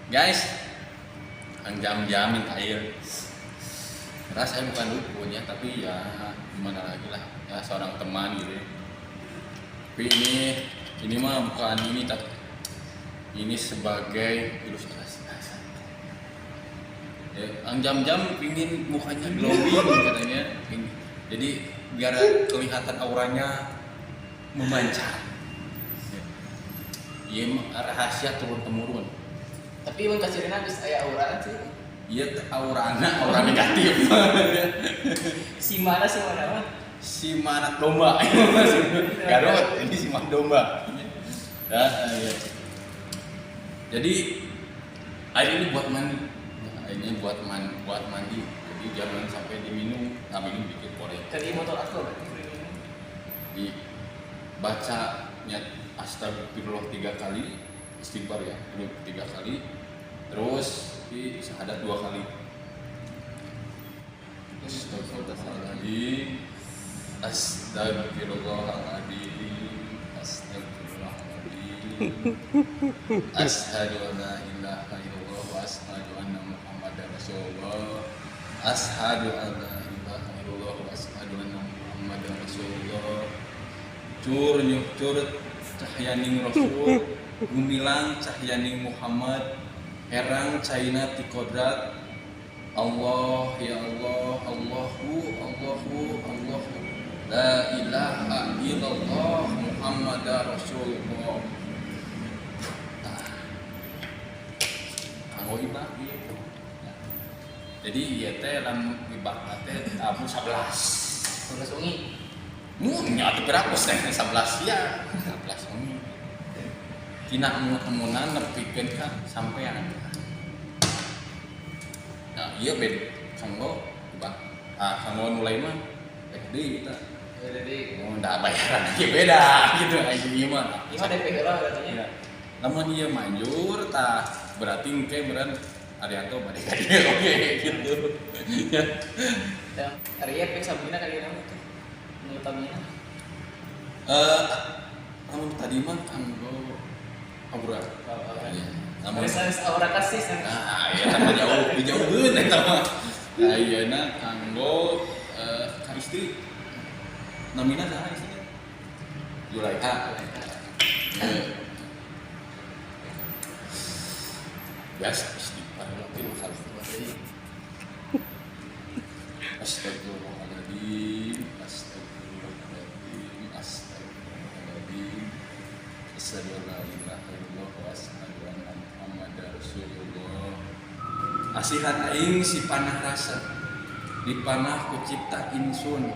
Guys, Kang Jam-Jam minta air. Karena saya bukan dukun ya, tapi ya gimana lagi lah, ya seorang teman gitu ya. Tapi ini mah bukan ini, tapi ini sebagai ilustrasi. Ya, Kang Jam-Jam pingin mukanya glowing katanya. Pingin. Jadi biar kelihatan auranya memancar. Ya. Iya mah rahasia turun temurun. Tapi mun kacirina geus aya auraan sih. Iya, aurana aura negatif. Si mana, si mana mah? Si mana domba. Garut, ini si mana domba. Ya, iya. Jadi air ini buat mandi. Ya, airnya buat mandi. Jadi jangan sampai diminum, nah minum dikit boleh. Kali motor aku berarti. Dibaca niat astagfirullah 3 kali, istighfar ya, ini 3 kali, terus di syahadat 2 kali. Astagfirullahaladzim, astagfirullahaladzim, astagfirullahaladzim, asyhadu an la ilaha illallah wa asyhadu anna muhammadar rasulullah, asyhadu an la ilaha illallah wa asyhadu anna muhammadar rasulullah. Cur nyucur cahyaning rasul, gumilang cahyaning Muhammad, herang caina ti kodrat Allah, ya Allah, Allahu, Allahu, Allahu, la ilaha illallah Muhammadar Rasulullah. Nah, kanggo ibak ieu. Jadi ieu teh lamun ibak teh tamu 11. 11 wengi. Mun nya atuh berapus teh 11 ya, 11 wengi. Tina emun-emunan nepikeun ka sampean. Nah, ieu bed kanggo ibak. Ah, kanggo nu lain mah rek deui eta. Ya, jadi Oh, ndak bayaran lagi beda gitu aya ieu mah. Ieu mah DP heula berarti nya. Iya. Lamun ieu manjur tah berarti engke meureun Arianto bade ka dieu oge gitu. Ya. Dan ari efek sampingna ka dieu tuh. Nu utamina. Eh, lamun tadi mah kanggo aura. Iya. Lamun Harus aura kasih. Nah, iya sama jauh, dijauheun eta mah. Nah, ayeuna kanggo ka istri. Namina saha istrina? Julaiha. Eh. Biasa istighfar lah tilu kali. Astagfirullahaladzim, astagfirullahaladzim, astagfirullahaladzim. Asyhadu an la ilaha illallah wa asyhadu anna Muhammadar Rasulullah. Asihan aing si panah rasa, dipanah ku cipta insun.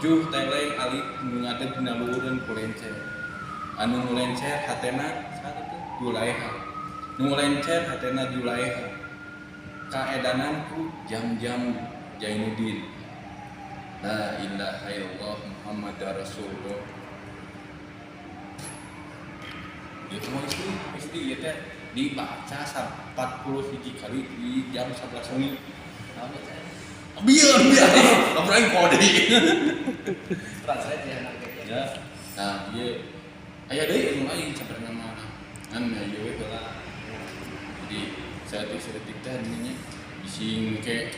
Juh teleng alif nu ngadeg dina luhureun ku lencer. Anu nu lencer hatena saha teh? Julaiha. Nu lencer hatena Julaiha. Kaedanan ku jam-jam Jainuddin. La ilaha illallah Muhammadar Rasulullah. Itu mah istri ieu teh dibaca 40 hiji kali di jam 11 wengi. Biar biar lamun aing kode. Translate ya nanti. Ya. Nah, ieu aya deui anu lain sabenerna mah. Ngan ieu we heula. Jadi saeutik-saeutik teh nya bising ke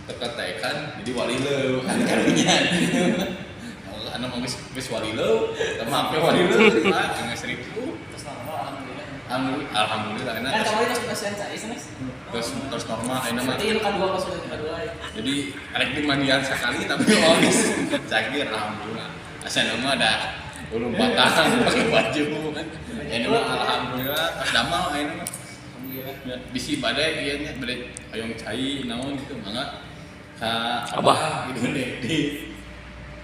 teka-tekan jadi wali leuh kan karunya. Anu mah geus wali leuh, teu make wali leuh, geus ribu. Terus normal alhamdulillah. Alhamdulillah enak. Kan kemarin terus pasien cai sanes. Terus terus normal ayeuna mah. Berarti ini kan dua pas udah kedua ya. Jadi arek di mandian sekali tapi oh geus cagir alhamdulillah. Asa mah ada ulun batang pakai baju kan. Ayeuna mah alhamdulillah pas damel ayeuna mah. Alhamdulillah. Ya, bisi bade ieu nya bade hoyong cai naon gitu mangga ka Abah. Gitu deh di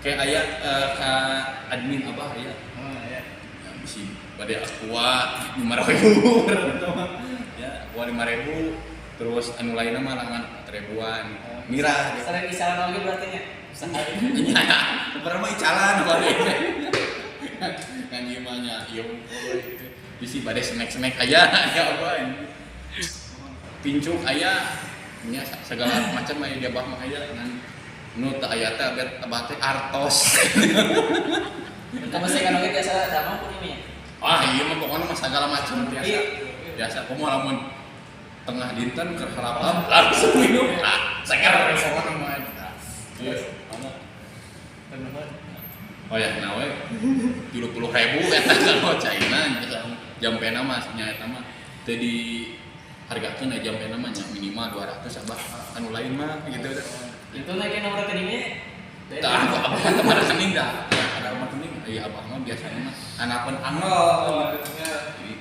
kayak aya ka admin abah aya. Oh ya. Ya, bisi bade aqua 5.000 ya, aqua 5.000 terus anu lainna mah langan 4.000-an. Mirah gitu. Sering icalan lagi berarti nya. Usaha. Iya, sebenarnya mah icalan bade. Kan ieu mah nya ieu bisi bade snack-snack aya ya apa ini. Pincuk aya nya segala macam aya di abah mah aya ngan nu teu aya teh abet abah teh artos. Kamu sih kan oge biasa damang pun ini ya. Wah, iya mah pokoknya mah segala macam biasa. Iya. Biasa komo lamun Tengah dinten keur harapam langsung minum, ah, seger pokokna mah. Iya, mana? Bener. Oh ya, nawe 30.000 eta kalau caina nya jampena mah nya eta mah teu di hargakeun aya jampena mah nya minimal 200, Abah, anu lain mah gitu dah. Itu naikin nomor rekeningnya. Tah, abah mah teu rekening dah. Ada rekening, iya, abah mah biasanya mah anapan angel gitu. Jadi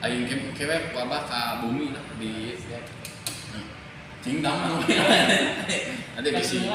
aing kewe ku abah ka bumi lah di cing damang. Ada bisi.